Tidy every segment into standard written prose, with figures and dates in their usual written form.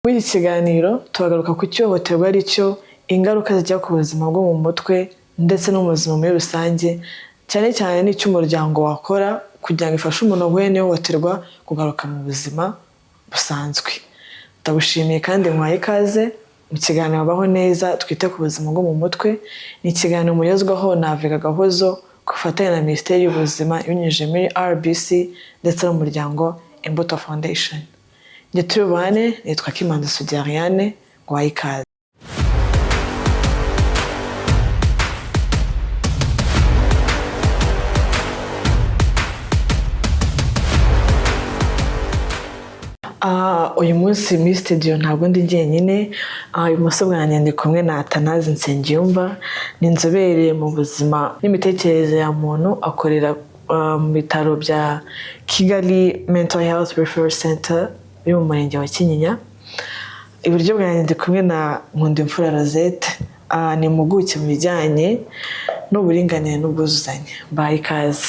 Muri iki kiganiro turagaruka ku cyo ihohoterwa ari cyo, ingaruka zijya ku buzima bwo mu mutwe ndetse no mu buzima muri rusange, cyane cyane n'icyo umuryango wakora kugira ngo ifashe umuntu wahuye n'ihohoterwa kugaruka mu buzima busanzwe. Ndagushimiye kandi muhaye ikaze mu kiganiro Baho Neza twite ku buzima bwo mu mutwe. Ni ikiganiro mugezwaho na Avega Gahozo ku bufatanye na Minisiteri y'Ubuzima ibinyujije muri RBC ndetse n'umuryango Imbuto Foundation. Njye turi bubane nitwa Kimanzi Sugi Ariane, nguhaye ikaze. Uyu munsi muri studio ntabwo ndi jyenyine. Ibumoso bwanjye ndi kumwe na Atanazi Nsengiyumva, ni inzobere mu buzima n'imitekerereze ya muntu, akorera mu bitaro bya Kigali Mental Health Referral Center biri mu murenge wa Kinyinya. Iburyo bwanjye ndi kumwe na Nkundimfura Rosette, ni impuguke mu bijyanye n'uburinganire n'ubwuzuzanye. Mbahaye ikaze.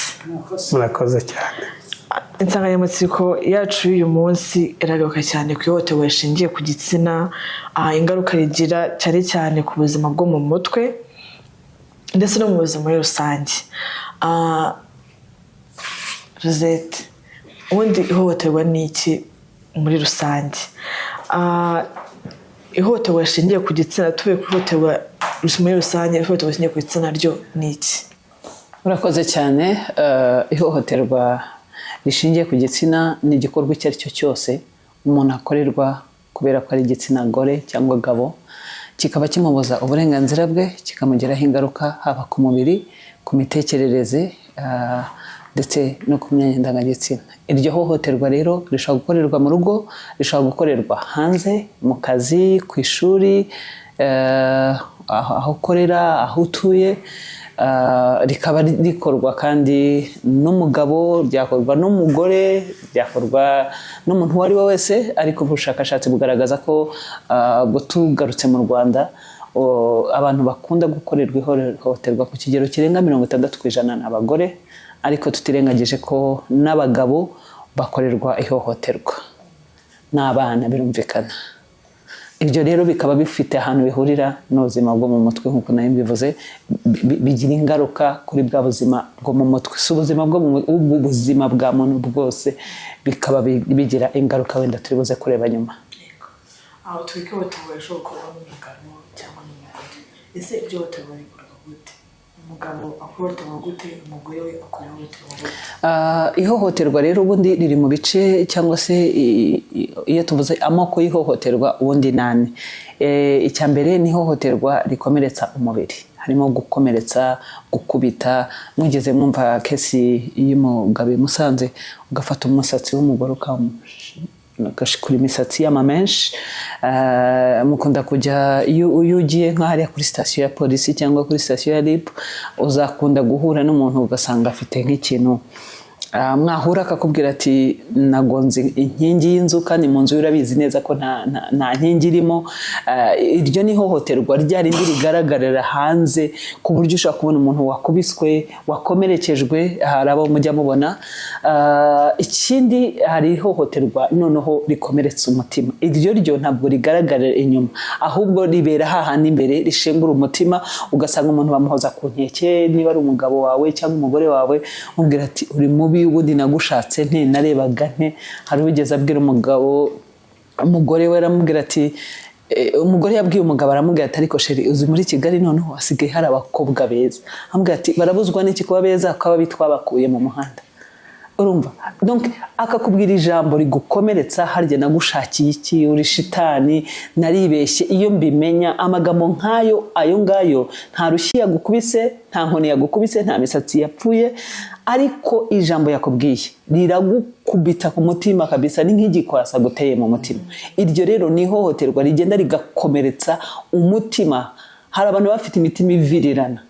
Murakoze cyane. Insanganyamatsiko yacu y'uyu munsi iragaruka cyane ku ihohoterwa rishingiye ku gitsina, ingaruka rigira cyane cyane ku buzima bwo mu mutwe ndetse no mu buzima muri rusange. Rosette, ubundi ihohoterwa ni iki muri rusange? Ihohoterwa rishingiye ku gitsina, tuvuye ku ihohoterwa muri rusange, ihohoterwa rishingiye ku gitsina ryo ni iki? Urakoze cyane. Ihohoterwa rishingiye ku gitsina ni igikorwa icyo ari cyo cyose umuntu akorerwa kubera ko ari igitsina gore cyangwa gabo, kikaba kimubuza uburenganzira bwe, kikamugiraho ingaruka haba ku mubiri, ku mitekerereze, ndetse no ku myanya ndangagitsina. Iryo hohoterwa rero rishobora gukorerwa mu rugo, rishobora gukorerwa hanze, mu kazi, ku ishuri, aho ukorera, aho utuye, rikaba rikorwa kandi n'umugabo, ryakorwa n'umugore, ryakorwa n'umuntu uwo ari we wese. Ariko ubushakashatsi bugaragaza ko, ubwo tugarutse mu Rwanda, abantu bakunda gukorerwa ihohoterwa ku kigero kirenga 60% ni abagore, ariko tutirengagije ko n'abagabo bakorerwa ihohoterwa n'abana, birumvikana. Ibyo rero bikaba bifite ahantu bihurira n'ubuzima bwo mu mutwe, nk'uko nayo mbivuze, bigira ingaruka kuri bwa buzima bwo mu mutwe. Si ubuzima bwo mu mutwe, ubuzima bwa muntu bwose, bikaba bigira ingaruka wenda turi buze kureba nyuma. Aho turi ihohoterwa rishobora gukorwa n'umugabo cyangwa n'umugore. Ese iryo hohoterwa rikorwa gute? Umugabo ahohoterwa gute? Umugore we akora ihohoterwa gute? Ihohoterwa rero ubundi riri mu bice, cyangwa se iyo tuvuze amoko y'ihohoterwa ubundi ni ane. Icya mbere ni ihohoterwa rikomeretsa umubiri, harimo gukomeretsa, gukubita. Mwigeze mwumva case y'umugabo i Musanze, ugafata umusatsi w'umugore ugashikura imisatsi y'amamenshi? Mukunda kujya, iyo ugiye nk'ahariya kuri sitasiyo ya polisi cyangwa kuri sitasiyo ya RIB, uzakunda guhura n'umuntu ugasanga afite nk'ikintu. Mwahura akakubwira ati: "Nagonze inkingi y'inzu," kandi mu nzu urabizi neza ko nta nkingi irimo. Iryo ni ihohoterwa rya rindi rigaragarira hanze, ku buryo ushobora kubona umuntu wakubiswe, wakomerekejwe, hari abo mujya mubona. Ikindi, hari ihohoterwa noneho rikomeretsa umutima. Iryo ryo ntabwo rigaragarira inyuma, ahubwo ribera hahandi imbere, rishengura umutima, ugasanga umuntu bamuhoza ku nkeke, niba ari umugabo wawe cyangwa umugore wawe, umubwira ati: "Uri mubi, ubundi nagushatse nte, narebaga nte?" Hari uwigeze abwira umugabo, umugore we aramubwira ati, umugore yabwiye umugabo, aramubwira ati: "Ariko chéri, uzi muri Kigali noneho hasigaye hari abakobwa beza." Aramubwira ati: "Barabuzwa n'iki kuba beza, ko ababi twabakuye mu muhanda?" Urumva, donc akakubwira ijambo rigukomeretsa: "Harya nagushakiye iki? Uri shitani, naribeshye, iyo mbimenya." Amagambo nk'ayo, ayo ngayo, nta rushyi yagukubise, nta nkoni yagukubise, nta misatsi yapfuye, ariko ijambo yakubwiye riragukubita ku mutima kabisa, ni nk'igikwasa guteye mu mutima. Iryo rero ni ihohoterwa rigenda rigakomeretsa umutima. Hari abantu bafite imitima ivirirana.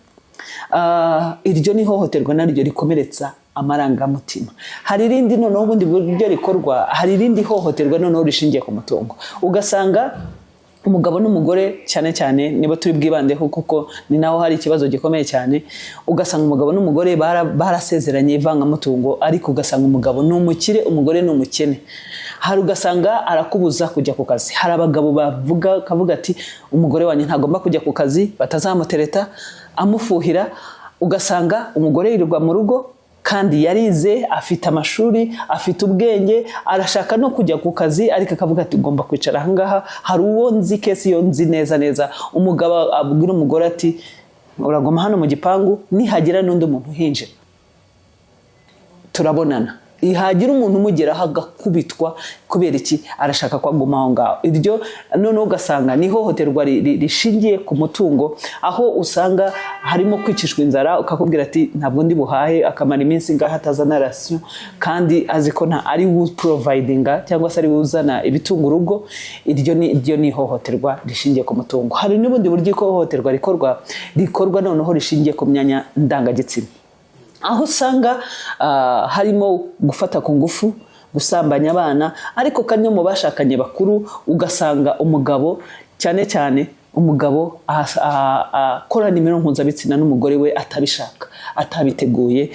Iryo ni ihohoterwa naryo rikomeretsa amarangamutima. Hari irindi noneho, ubundi buryo rikorwa, hari irindi hohoterwa noneho rishingiye ku mutungo, ugasanga umugabo n'umugore, cyane cyane niba turi bwibandeho kuko ni naho hari ikibazo gikomeye cyane, ugasanga umugabo n'umugore barasezeranye ivangamutungo, ariko ugasanga umugabo ni umukire, umugore ni umukene. Hari ugasanga arakubuza kujya ku kazi. Hari abagabo bavuga, akavuga ati: "Umugore wanjye ntagomba kujya ku kazi, batazamutereta," amufuhira. Ugasanga umugore yirirwa mu rugo kandi yarize, afite amashuri, afite ubwenge, arashaka no kujya ku kazi, ariko akavuga ati: "Ugomba kwicara ahangaha." Hari uwo nzi, case yo nzi neza neza, umugabo abwira umugore ati: "Uraguma hano mu gipangu, nihagira n'undi muntu uhinjira turabonana." Hagira umuntu umugeraho agakubitwa. Kubera iki? Arashaka ko aguma aho ngaho. Iryo noneho ugasanga ni ihohoterwa rishingiye ku mutungo, aho usanga harimo kwicishwa inzara, ukakubwira ati: "Ntabwo ndi buhahe," akamara iminsi ngaho atazana ration, kandi azi ko nta ari we providinga cyangwa se ari we uzana ibitunga urugo. Iryo ni ihohoterwa rishingiye ku mutungo. Hari n'ubundi buryo ihohoterwa rikorwa noneho rishingiye ku myanya ndangagitsina, aho usanga harimo gufata ku ngufu, gusambanya abana, ariko kandi no mu bashakanye bakuru ugasanga umugabo, cyane cyane umugabo, akorana imibonano mpuzabitsina n'umugore we atabishaka, atabiteguye,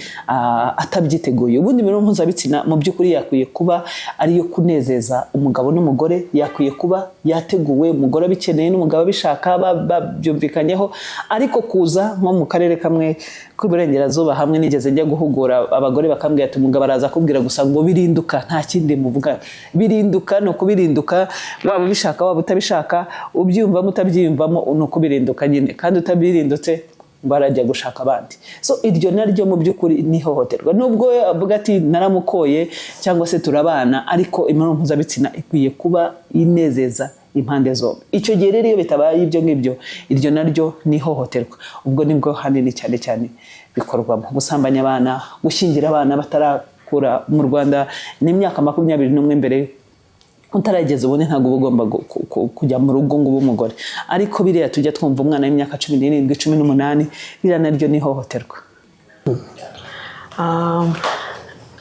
atabyiteguye. Ubundi imibonano mpuzabitsina mu by'ukuri yakwiye kuba ariyo kunezeza umugabo n'umugore, yakwiye kuba yateguwe, umugore abikeneye n'umugabo abishaka, babyumvikanyeho. Ariko kuza nko mu karere kamwe k'iburengerazuba hamwe nigeze njya guhugura abagore, bakambwira ati: "Umugabo araza akubwira gusa ngo birinduka, nta kindi muvuga, birinduka." Ni ukubirinduka, waba ubishaka, waba utabishaka, ubyiyumvamo, utabyiyumvamo, ni ukubirinduka nyine. Kandi utabirindutse barajya gushaka abandi. So iryo naryo mu by'ukuri ni ihohoterwa, nubwo avuga ati: "Naramukoye" cyangwa se "Turabana," ariko imibonano mpuzabitsina ikwiye kuba inezeza impande zombi. Icyo gihe rero iyo bitabaye ibyo ngibyo, iryo naryo ni ihohoterwa. Ubwo nibwo hanini cyane cyane bikorwamo gusambanya abana, gushyingira abana batarakura. Mu Rwanda ni imyaka 21, mbere utarageza ubundi ntabwo uba ugomba kujya mu rugo ngo ube umugore. Ariko biriya tujya twumva, umwana w'imyaka 17, 18, biriya naryo ni ihohoterwa.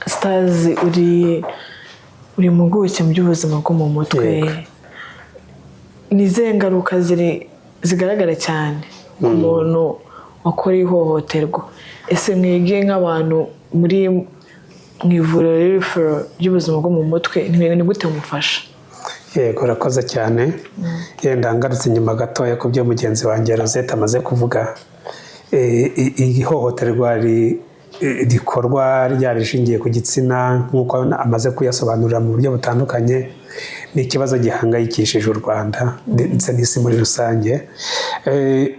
Sitazi, uri impuguke mu by'ubuzima bwo mu mutwe. Yego. Ni izihe ngaruka ziri zigaragara cyane ku muntu wakorewe ihohoterwa? Ese mwige nk'abantu muri mu ivuriro rifero ry'ubuzima bwo mu mutwe, ni gute mufasha? Yego, urakoze cyane. Yenda ngarutse inyuma gatoya ku byo mugenzi wanjye Rosette amaze kuvuga. Ihohoterwa rikorwa ryaba rishingiye ku gitsina, nk'uko amaze kuyasobanurira mu buryo butandukanye, ni ikibazo gihangayikishije u Rwanda ndetse n'isi muri rusange.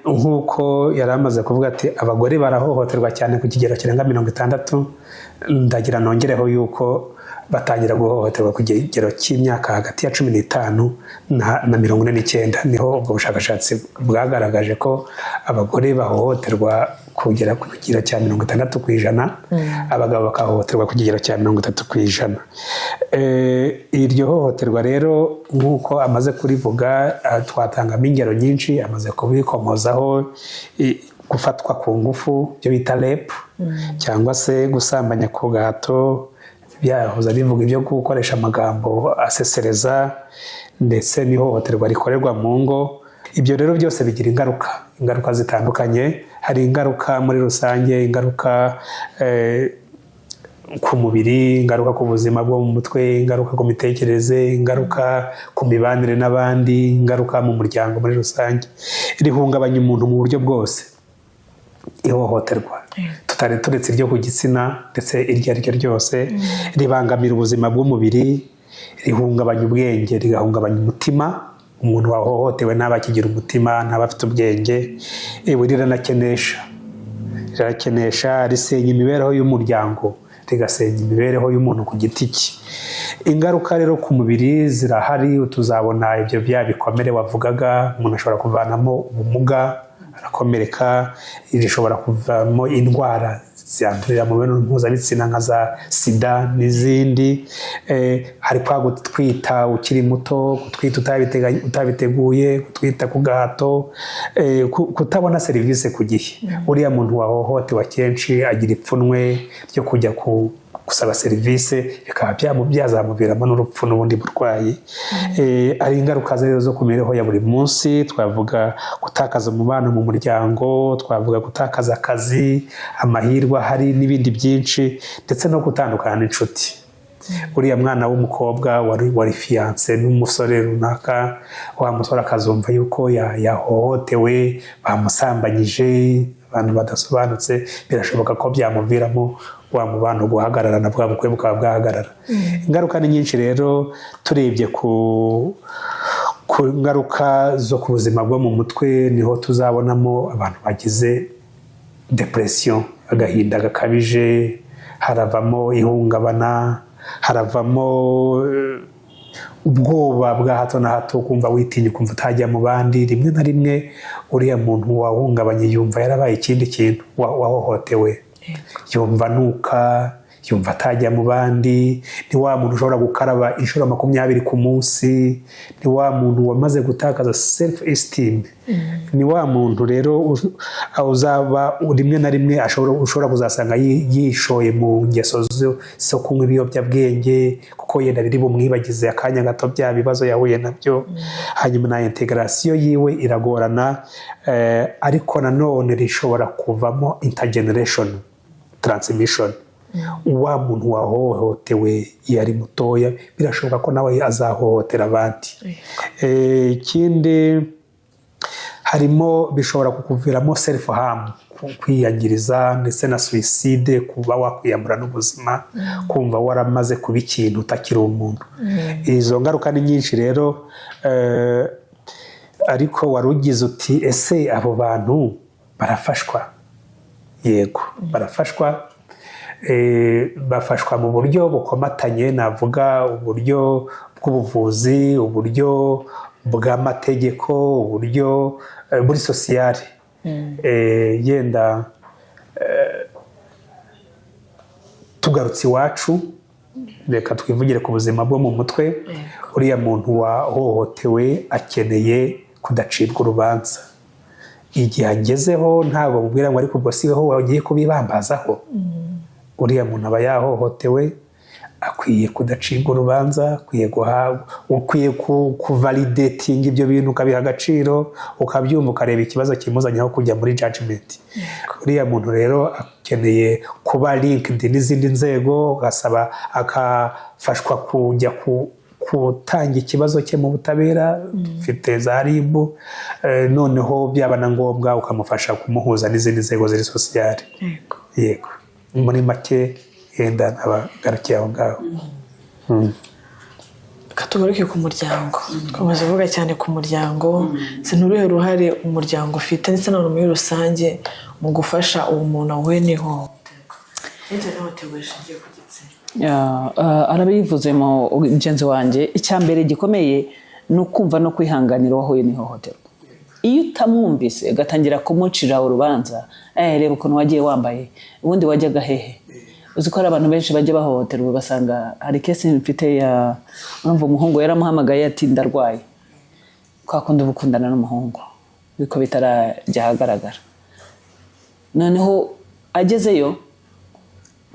Nk'uko yari amaze kuvuga ati abagore barahohoterwa cyane ku kigero kirenga 60, ndagira nongereho yuko batangira guhohoterwa ku kigero cy'imyaka hagati ya 15 na 49. Niho ubwo bushakashatsi bwagaragaje ko abagore bahohoterwa kugera ku kigero cya 60%, abagabo bakahohoterwa ku kigero cya 30%. Iryo hohoterwa rero, nk'uko amaze kurivuga, twatangamo ingero nyinshi, amaze kubikomozaho: gufatwa ku ngufu, ibyo bita rape, cyangwa se gusambanya ku gahato, byahoze bivuga ibyo gukoresha amagambo asesereza, ndetse n'ihohoterwa rikorerwa mu ngo. Ibyo rero byose bigira ingaruka zitandukanye. Hari ingaruka muri rusange, ingaruka ku mubiri, ingaruka ku buzima bwo mu mutwe, ingaruka ku mitekerereze, ingaruka ku mibanire n'abandi, ingaruka mu muryango muri rusange. Rihungabanya umuntu mu buryo bwose, ihohoterwa, tutari turetse iryo ku gitsina ndetse iryo ari ryo ryose. Ribangamira ubuzima bw'umubiri, rihungabanya ubwenge, rigahungabanya umutima. Umuntu wahohotewe ntaba akigira umutima, ntaba afite ubwenge. Riranakenesha, risenya imibereho y'umuryango, rigasenya imibereho y'umuntu ku giti cye. Ingaruka rero ku mubiri zirahari, tuzabona ibyo bya bikomere wavugaga, umuntu ashobora kuvanamo ubumuga, arakomereka, rishobora kuvamo indwara zandurira mu mibonano mpuzabitsina nka za sida n'izindi. Hari kwa gutwita ukiri muto, gutwita utabiteguye, gutwita ku gahato, kutabona serivisi ku gihe. Uriya muntu wahohotewe akenshi agira ipfunwe ryo kujya gusaba serivisi, bikaba byazamuviramo n'urupfu n'ubundi burwayi. Hari ingaruka rero zo ku mibereho ya buri munsi, twavuga gutakaza umubano mu muryango, twavuga gutakaza akazi, amahirwe ahari n'ibindi byinshi, ndetse no gutandukana n'inshuti. Uriya mwana w'umukobwa wari fiancé n'umusore runaka, wa musore akazumva yuko yahohotewe, bamusambanyije, abantu badasobanutse, birashoboka ko byamuviramo wa mubano guhagarara, na bwa bukwe bukaba bwahagarara. Ingaruka ni nyinshi rero. Turebye ku ngaruka zo ku buzima bwo mu mutwe, niho tuzabonamo abantu bagize depression, agahinda gakabije, haravamo ihungabana, haravamo ubwoba bwa hato na hato, kumva witinya, ukumva utajya mu bandi. Rimwe na rimwe uriya muntu wahungabanye yumva yarabaye ikindi kintu, wahohotewe yumva anuka, yumva atajya mu bandi. Ni wa muntu ushobora gukaraba inshuro 20 ku munsi, ni wa muntu wamaze gutakaza self esteem, ni wa muntu rero uzaba rimwe na rimwe ushobora kuzasanga yishoye mu ngeso zo kunywa ibiyobyabwenge, kuko yenda biri bumwibagize akanya gato bya bibazo yahuye nabyo. Hanyuma na integration yiwe iragorana, ariko nanone rishobora kuvamo intergeneration transmission. Wa muntu wahohotewe iyo ari mutoya, birashoboka ko nawe azahohotera abandi. Ikindi harimo, bishobora kukuviramo self harm, kwiyangiriza, ndetse na suicide, kuba wakwiyambura n'ubuzima, kumva waramaze kuba ikintu, utakiri umuntu. Izo ngaruka ni nyinshi rero. Ariko wari ugize uti: "Ese abo bantu barafashwa?" Yego, barafashwa. Bafashwa mu buryo bukomatanye, navuga uburyo bw'ubuvuzi, uburyo bw'amategeko, uburyo muri sociale. Yenda tugarutse iwacu, reka twivugire ku buzima bwo mu mutwe. Uriya muntu wahohotewe akeneye kudacibwa urubanza. Igihe agezeho, ntabwo mubwira ngo: "Ariko ubwo si wowe wagiye kubibambazaho?" Uriya muntu aba yahohotewe, akwiye kudacibwa urubanza, akwiye guhabwa, ukwiye kuvalidatinga ibyo bintu, ukabiha agaciro, ukabyumva, ukareba ikibazo kimuzanye aho kujya muri judgment. Uriya muntu rero akeneye kuba linked n'izindi nzego, agasaba, akafashwa kujya gutanga ikibazo cye mu butabera, ufite za RIB, noneho byaba na ngombwa ukamufasha kumuhuza n'izindi nzego ziri sociale. Yego, muri make yenda nabagarukiye aho ngaho. Reka tugaruke ku muryango. Twamaze kuvuga cyane ku muryango. Si uruhe ruhare umuryango ufite, ndetse n'abantu muri rusange, mu gufasha uwo muntu wahuye n'ihohoterwa, ndetse n'ihohoterwa rishingiye ku gitsina? Arabivuze mu mugenzi wanjye. Icya mbere gikomeye ni ukumva no kwihanganira uwahuye n'ihohoterwa. Iyo utamwumvise, ugatangira kumucira urubanza, "Reba ukuntu wagiye wambaye, ubundi wajyaga hehe?" Uzi ko hari abantu benshi bajya bahohoterwa, ugasanga hari case mfite ya, urumva, umuhungu yaramuhamagaye ati: "Ndarwaye." Kwa kundi uba ukundana n'umuhungu biko bitarajya ahagaragara, noneho agezeyo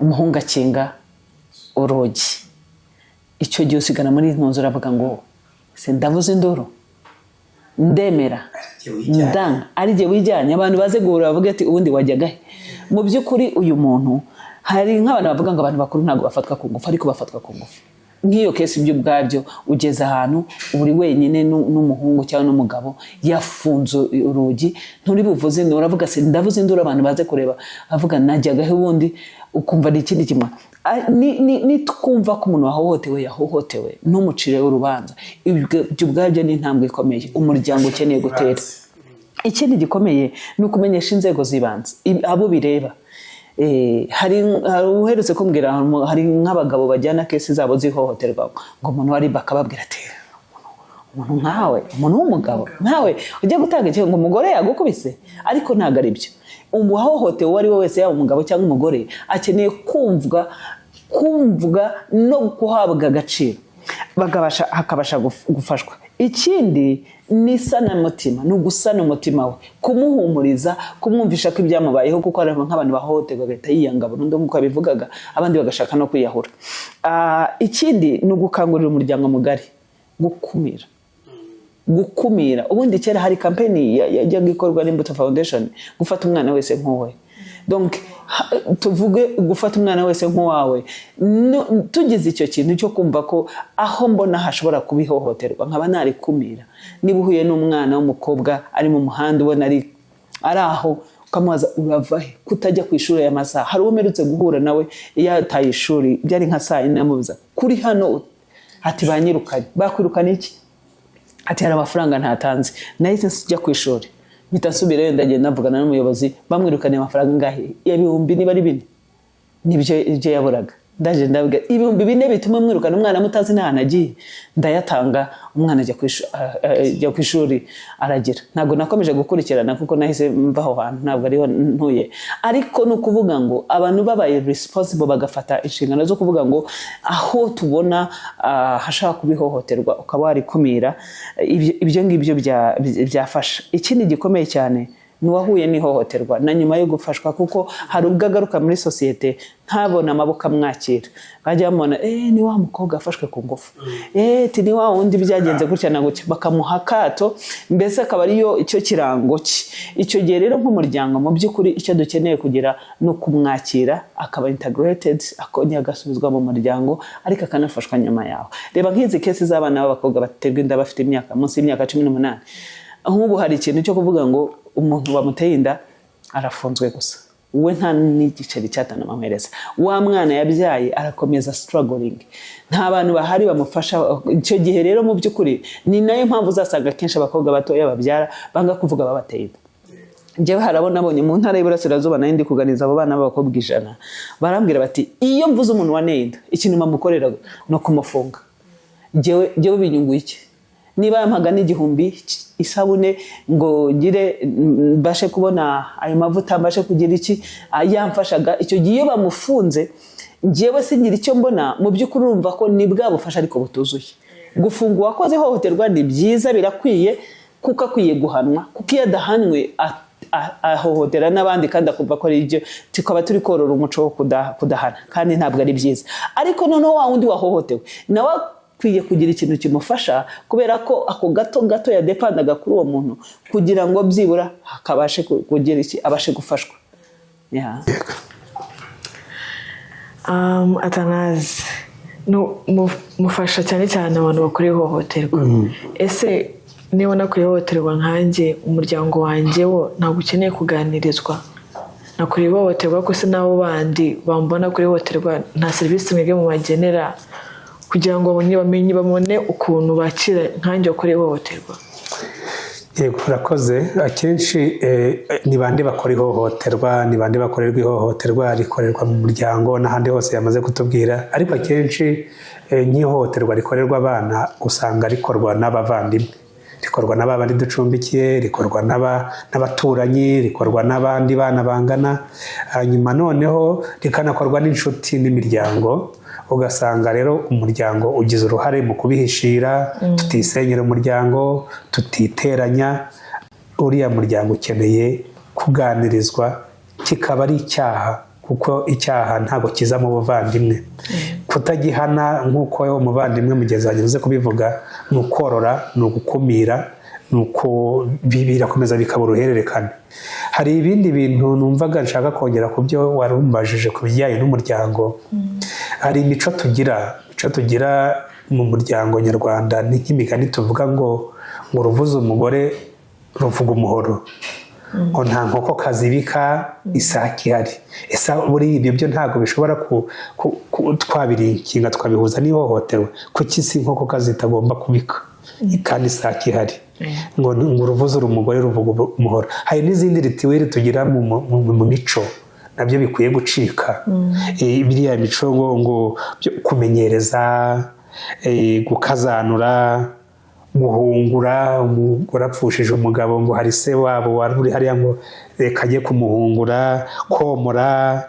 umuhungu akinga urugi. Icyo gihe usigana muri ntunzi, uravuga ngo: "Se ndavuze induru, ndemera, ndanga, ari jye wijyanye, abantu baze guhura bavuge ati: 'Ubundi wajyaga he?'" Mu by'ukuri uyu muntu, hari nk'abantu bavuga ngo abantu bakuru ntabwo bafatwa ku ngufu, ariko bafatwa ku ngufu. Nk'iyo case, ibyo ubwabyo, ugeze ahantu uri wenyine n'umuhungu cyangwa n'umugabo, yafunze urugi, nturi buvuze induru. Uravuga: "Se ndavuze induru, abantu baze kureba, avuga najyaga he ubundi?" Ukumva ni ikindi kimwe. Nitwumva ko umuntu wahohotewe yahohotewe, ntumucire urubanza, ibyo ubwabyo ni intambwe ikomeye umuryango ukeneye gutera. Ikindi gikomeye ni ukumenyesha inzego z'ibanze, abo bireba. Hari uherutse kumbwira, hari nk'abagabo bajyana case zabo z'ihohoterwa ngo umuntu wari, bakababwira ati: "Umuntu nkawe, umuntu w'umugabo nkawe, ujya gutanga ikibazo ngo umugore yagukubise?" Ariko ntabwo ari byo. Uwahohotewe uwo ari we wese, yaba umugabo cyangwa umugore, akeneye kumvwa no guhabwa agaciro, hakabasha gufashwa. Ikindi ni isanamutima, ni ugusana umutima we, kumuhumuriza, kumwumvisha ko ibyamubayeho, kuko hari nk'abantu bahohoterwa bagahita yiyanga burundu nk'uko yabivugaga, abandi bagashaka no kwiyahura. Ikindi ni ugukangurira umuryango mugari gukumira. Ubundi kera hari campaign yajyaga ikorwa n'Imbuto Foundation, gufata umwana wese nk'uwe. Donc tuvuge gufata umwana wese nk'uwawe. Tugize icyo kintu cyo kumva ko aho mbona hashobora kuba ihohoterwa nkaba narikumira. Niba uhuye n'umwana w'umukobwa ari mu muhanda, ubona ari aho, ukamubaza: "Urava he kutajya ku ishuri aya masaha?" Hari uwo mperutse guhura nawe yataye ishuri, byari nka saa 4. Amubuza kuri hano, ati: "Banyirukanye." "Bakwirukana iki?" Ati: "Hari amafaranga ntatanze, nahise njya ku ishuri, mpita nsubirayo." Ndagenda mvugana n'umuyobozi. Bamwirukaniye amafaranga angahe? Ibihumbi niba ari 4, nibyo ibyo yaburaga. Ndaje ndabwira: "4,000 bituma mwirukana umwana mutazi n'ahantu agiye?" Ndayatanga, umwana ajya ku ishuri aragira. Ntabwo nakomeje gukurikirana kuko nahise mva aho hantu, ntabwo ariho ntuye. Ariko ni ukuvuga ngo abantu babaye responsible, bagafata inshingano zo kuvuga ngo aho tubona hashobora kuba ihohoterwa ukaba warikumira, ibyo ngibyo byafasha. Ikindi gikomeye cyane ni uwahuye n'ihohoterwa na nyuma yo gufashwa, kuko hari ubwo agaruka muri sosiyete ntabone amaboko amwakira. Bajya bamubona: "Eh, ni wa mukobwa afashwe ku ngufu, eh, ni wa wundi byagenze gutya na gutya," bakamuha akato, mbese akaba ariyo icyo kirango cye. Icyo gihe rero nk'umuryango, mu by'ukuri icyo dukeneye kugira ni ukumwakira, akaba integrated, akongera agasubizwa mu muryango, ariko akanafashwa nyuma yaho. Reba nk'izi case z'abana b'abakobwa baterwa inda bafite imyaka munsi y'imyaka 18. Nk'ubu hari ikintu cyo kuvuga ngo umuntu bamuteye inda arafunzwe gusa, we nta n'igiceri cy'atanu bamuhereza. Wa mwana yabyaye arakomeza struggling, nta bantu bahari bamufasha. Icyo gihe rero mu by'ukuri ni nayo mpamvu uzasanga akenshi abakobwa batoya babyara banga kuvuga babateye inda. Njyewe hari abo nabonye mu Ntara y'Iburasirazuba, nari ndi kuganiza abo bana b'abakobwa 100, barambwira bati: "Iyo mvuze umuntu waneye inda, ikintu bamukorera ni ukumufunga. Njyewe binyunguye iki? Niba yampaga n'igihumbi isabune ngo ngire mbashe kubona ayo mavuta, mbashe kugira iki, yamfashaga. Icyo gihe iyo bamufunze, njyewe singira icyo mbona." Mu by'ukuri urumva ko ni bwa bufasha ariko butuzuye. Gufunga uwakoze ihohoterwa ni byiza, birakwiye, kuko akwiye guhanwa, kuko iyo adahanwe ahohotera n'abandi kandi akumva ko ari ibyo, tukaba turi korora umuco wo kudahana, kandi ntabwo ari byiza. Ariko noneho wa wundi wahohotewe nawe akwiye kugira ikintu kimufasha, kubera ko ako gato gato yadepandaga kuri uwo muntu kugira ngo byibura akabashe kugira iki, abashe gufashwa. Yeah. Atanazi no, mufasha cyane cyane abantu bakora ihohoterwa. Ese niba nakorewe ihohoterwa nkanjye, umuryango wanjye wo ntabwo ukeneye kuganirizwa? Nakorewe ihohoterwa ko se n'abo bandi bambona kuri ihohoterwa, nta serivisi mwebwe mubagenera kugira ngo bamenye, babone ukuntu bakira nkanjye wakorewe ihohoterwa? Yego, urakoze. Akenshi ni bande bakora ihohoterwa? Ni bande bakorerwa ihohoterwa? Rikorerwa mu muryango n'ahandi hose yamaze kutubwira, ariko akenshi nk'ihohoterwa rikorerwa abana usanga rikorwa n'abavandimwe, rikorwa n'aba bandi ducumbikiye, rikorwa n'abaturanyi, rikorwa n'abandi bana bangana, hanyuma noneho rikanakorwa n'inshuti n'imiryango. Ugasanga rero umuryango ugize uruhare mu kubihishira. Tutisenyera umuryango, tutiteranya. Uriya muryango ukeneye kuganirizwa, kikaba ari icyaha, kuko icyaha ntabwo kiza mu buvandimwe. Kutagihana, nk'uko umuvandimwe mugenzi wanjye uze kubivuga, ni ukorora, ni ugukumira, ni uko birakomeza bikaba uruhererekane. Hari ibindi bintu numvaga nshaka kongera ku byo wari umbajije ku bijyanye n'umuryango. Hari imico tugira mu muryango nyarwanda, ni nk'imigani tuvuga ngo "Ruvuze umugore ruvuga umuhoro", ngo "Nta nkoko kazibika isake ihari". Ese buriya ibyo byo ntabwo bishobora twabirinkinga, twabihuza n'ihohoterwa? Kuki si inkoko kazi itagomba kubika kandi isake ihari? Ngo "Uruvuze umugore ruvuga umuhoro". Hari n'izindi rituel tugira mu mico, nabyo bikwiye gucika. Biriya mico ngo byo kumenyereza, gukazanura, guhungura. Umugore apfushije umugabo, ngo hari se wabo wari uri hariya, ngo reka ajye kumuhungura, komora,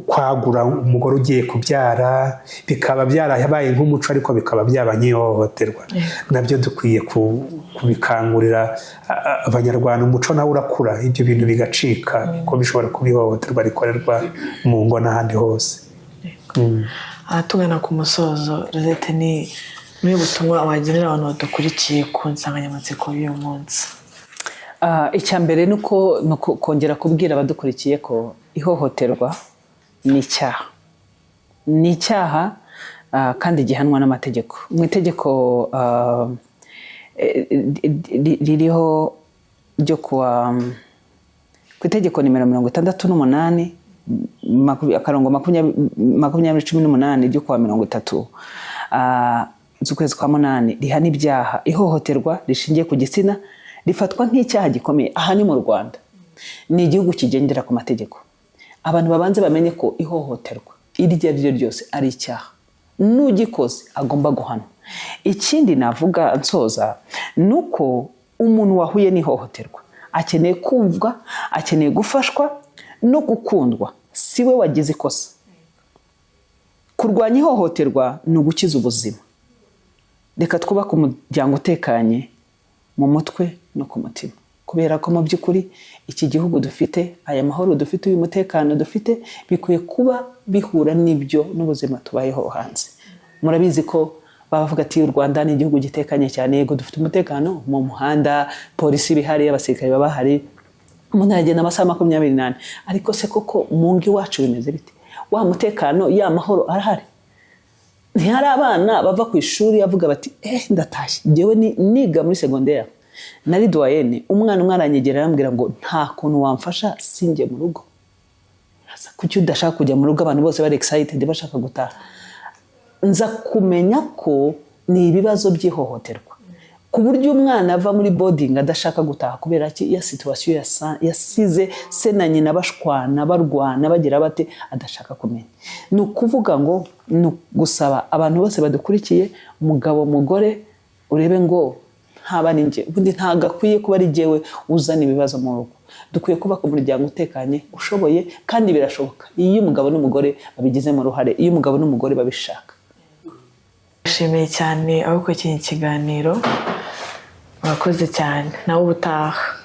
kwagura umugore ugiye kubyara, bikaba byarabaye nk'umuco, ariko bikaba byaba nk'ihohoterwa. Nabyo dukwiye kubikangurira Abanyarwanda. Umuco nawe urakura, ibyo bintu bigacika, kuko bishobora kuba ihohoterwa rikorerwa mu ngo n'ahandi hose. Aha tugana ku musozo, Rosette, ni muri butumwa wagenera abantu badukurikiye ku nsanganyamatsiko y'uyu munsi? Icya mbere ni uko ni kongera kubwira abadukurikiye ko ihohoterwa ni icyaha, ni icyaha kandi gihanwa n'amategeko. Mu itegeko ririho ryo kuwa, ku itegeko nimero 68 akarongo 2018 ryo kuwa 30 z'ukwezi kwa munani, rihana ibyaha, ihohoterwa rishingiye ku gitsina rifatwa nk'icyaha gikomeye. Aha ni mu Rwanda, ni igihugu kigendera ku mategeko. Abantu babanze bamenye ko ihohoterwa iryo ari ryo ryose ari icyaha, n'ugikoze agomba guhanwa. Ikindi navuga nsoza ni uko umuntu wahuye n'ihohoterwa akeneye kumvwa, akeneye gufashwa no gukundwa. Si we wagize ikosa. Kurwanya ihohoterwa ni ugukiza ubuzima. Reka twubake umuryango utekanye mu mutwe no ku mutima, kubera ko mu by'ukuri iki gihugu dufite, aya mahoro dufite, uyu mutekano dufite, bikwiye kuba bihura n'ibyo n'ubuzima tubayeho hanze. Murabizi ko bavuga ati: "U Rwanda ni igihugu gitekanye cyane." Yego, dufite umutekano mu muhanda, polisi iba ihari, abasirikare baba bahari, umuntu aragenda amasaha 24. Ariko se koko mu ngo iwacu bimeze bite? Wa mutekano, ya mahoro arahari? Ntihari abana bava ku ishuri avuga bati: "Eh, ndatashye"? Njyewe niga muri segonderi, nari doyenne, umwana umwe aranyegera arambwira ngo: "Nta kuntu wamfasha sinjye mu rugo?" "Kuki udashaka kujya mu rugo?" Abantu bose bari excited, bashaka gutaha. Nza kumenya ko ni ibibazo by'ihohoterwa, ku buryo umwana ava muri boarding adashaka gutaha kubera ki? Ya situation yasize se na nyina bashwana, barwana, bagira bate, adashaka kumenya. Ni ukuvuga ngo ni gusaba abantu bose badukurikiye, umugabo, mugore, urebe ngo ntaba ni njye. Ubundi ntabwo akwiye kuba ari jyewe uzana ibibazo mu rugo. Dukwiye kubaka umuryango utekanye, ushoboye, kandi birashoboka iyo umugabo n'umugore babigizemo uruhare, iyo umugabo n'umugore babishaka. Nshimiye cyane abakurikiye iki kiganiro. Murakoze cyane, nawe ubutaha.